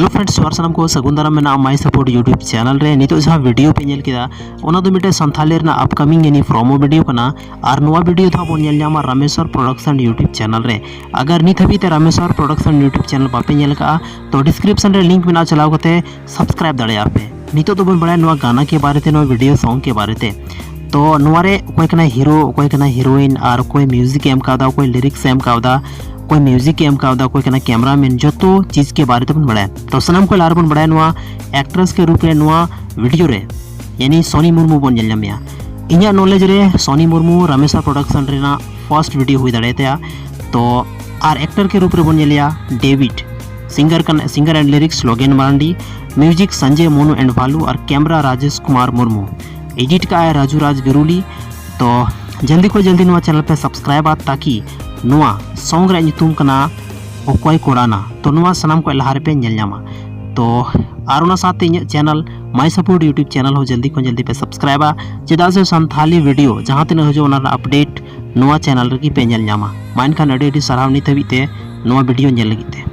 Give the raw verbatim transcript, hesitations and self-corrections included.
Hello friends, ᱡᱚᱦᱟᱨ ᱥᱟᱱᱟᱢ ᱠᱚ ᱥᱟᱹᱜᱩᱱ ᱫᱟᱨᱟᱢ ᱢᱮᱱᱟᱜᱼᱟ My Support YouTube channel ᱨᱮ᱾ ᱱᱤᱛᱚᱜ ᱡᱟᱦᱟᱸ video ᱯᱮ ᱧᱮᱞ ᱠᱮᱫᱟ, ᱚᱱᱟ ᱫᱚ ᱢᱤᱫᱴᱮᱱ ᱥᱟᱱᱛᱷᱟᱞᱤ ᱨᱮᱱᱟᱜ upcoming ᱭᱟᱱᱤ promo video ᱠᱟᱱᱟ᱾ ᱟᱨ ᱱᱚᱣᱟ video ᱫᱚ ᱦᱟᱸᱜ ᱵᱚᱱ ᱧᱮᱞ ᱧᱟᱢᱟ ᱨᱟᱢᱮᱥᱣᱚᱨ Production YouTube channel ᱨᱮ᱾ ᱟᱜᱟᱨ ᱱᱤᱛ ᱦᱟᱹᱵᱤᱡ ᱛᱮ ᱨᱟᱢᱮᱥᱣᱚᱨ Production YouTube channel ᱵᱟᱯᱮ ᱧᱮᱞ ᱠᱟᱜᱼᱟ, ᱛᱚ description ᱨᱮ link ᱢᱮᱱᱟᱜᱼᱟ, ᱪᱟᱞᱟᱣ ᱠᱟᱛᱮ subscribe ᱫᱟᱲᱮᱭᱟᱜᱼᱟ ᱯᱮ᱾ ᱱᱤᱛᱚᱜ ᱫᱚᱵᱚᱱ ᱵᱟᱲᱟᱭᱟ ᱱᱚᱣᱟ ᱜᱟᱱᱟ ᱠᱮ ᱵᱟᱨᱮ ᱛᱮ, ᱱᱚᱣᱟ video song ᱠᱮ ᱵᱟᱨᱮ ᱛᱮ᱾ ᱛᱚ ᱱᱚᱣᱟ ᱨᱮ ᱚᱠᱚᱭ ᱠᱟᱱᱟᱭ hero, ᱚᱠᱚᱭ ᱠᱟᱱᱟᱭ heroine, ᱟᱨ ᱚᱠᱚᱭ music ᱮ ᱮᱢ ᱠᱟᱣᱫᱟ, ᱚᱠᱚᱭ lyrics ᱮ ᱮᱢ ᱠᱟᱣᱫᱟ, ᱚᱠᱚᱭ music ᱮ ᱮᱢ ᱠᱟᱣᱫᱟ, ᱚᱠᱚᱭ ᱠᱟᱱᱟ cameraman, ᱡᱚᱛᱚ ᱪᱤᱡᱽ ᱠᱮ ᱵᱟᱨᱮ ᱛᱮᱵᱚᱱ ᱵᱟᱲᱟᱭᱟ᱾ ᱛᱚ ᱥᱟᱱᱟᱢ ᱠᱷᱚᱱ ᱞᱟᱦᱟ ᱨᱮᱵᱚᱱ ᱵᱟᱲᱟᱭᱟ ᱱᱚᱣᱟ actress ᱠᱮ ᱨᱩᱯ ᱨᱮ ᱱᱚᱣᱟ video ᱨᱮ ᱭᱟᱱᱤ ᱥᱚᱱᱤ ᱢᱩᱨᱢᱩ ᱵᱚᱱ ᱧᱮᱞ ᱧᱟᱢᱮᱭᱟ᱾ ᱤᱧᱟᱹᱜ knowledge ᱨᱮ ᱥᱚᱱᱤ ᱢᱩᱨᱢᱩ ᱨᱟᱢᱮᱥᱟ Production ᱨᱮᱱᱟᱜ first video ᱦᱩᱭ ᱫᱟᱲᱮᱭᱟᱛᱟᱭᱟ᱾ ᱛᱚ ᱟᱨ actor ᱠᱮ ᱨᱩᱯ ᱨᱮᱵᱚᱱ ᱧᱮᱞᱮᱭᱟ ᱰᱮᱵᱷᱤᱰ, singer ᱠᱟᱱᱟ, singer and lyrics ᱞᱚᱜᱮᱱ Marandi, music Sanjay Manu and ᱵᱷᱟᱞᱩ, R camera Rajesh Kumar Murmu, edit ᱠᱟᱜᱼᱟᱭ ᱨᱟᱡᱩ ᱨᱟᱡᱽ ᱵᱤᱨᱩᱞᱤ᱾ ᱛᱚ ᱡᱚᱞᱫᱤ ᱠᱷᱚᱱ ᱡᱚᱞᱫᱤ ᱱᱚᱣᱟ channel ᱯᱮ subscribeᱟ, ᱛᱟᱠᱤ ᱱᱚᱣᱟ song ᱨᱮᱭᱟᱜ ᱧᱩᱛᱩᱢ ᱠᱟᱱᱟ ᱚᱠᱚᱭ ᱠᱚᱲᱟᱱᱟ᱾ ᱛᱚ ᱱᱚᱣᱟ ᱥᱟᱱᱟᱢ ᱠᱷᱚᱱ ᱞᱟᱦᱟ ᱨᱮᱯᱮ ᱧᱮᱞ ᱧᱟᱢᱟ᱾ ᱛᱚ ᱟᱨ ᱚᱱᱟ ᱥᱟᱶᱛᱮ ᱤᱧᱟᱹᱜ channel My Support YouTube channel ᱦᱚᱸ ᱡᱚᱞᱫᱤ ᱠᱷᱚᱱ ᱡᱚᱞᱫᱤ ᱯᱮ subscribeᱟ, ᱪᱮᱫᱟᱜ ᱥᱮ ᱥᱟᱱᱛᱷᱟᱞᱤ video ᱡᱟᱦᱟᱸ ᱛᱤᱱᱟᱹᱜ ᱦᱤᱡᱩᱜᱼᱟ, ᱚᱱᱟ ᱨᱮᱱᱟᱜ update ᱱᱚᱣᱟ channel ᱨᱮᱜᱮ ᱯᱮ ᱧᱮᱞ ᱧᱟᱢᱟ᱾ ᱢᱟ ᱮᱱᱠᱷᱟᱱ ᱟᱹᱰᱤ ᱟᱹᱰᱤ ᱥᱟᱨᱦᱟᱣ ᱱᱤᱛ ᱦᱟᱹᱵᱤᱡ ᱛᱮ ᱱᱚᱣᱟ video ᱧᱮᱞ ᱞᱟᱹᱜᱤᱫ ᱛᱮ᱾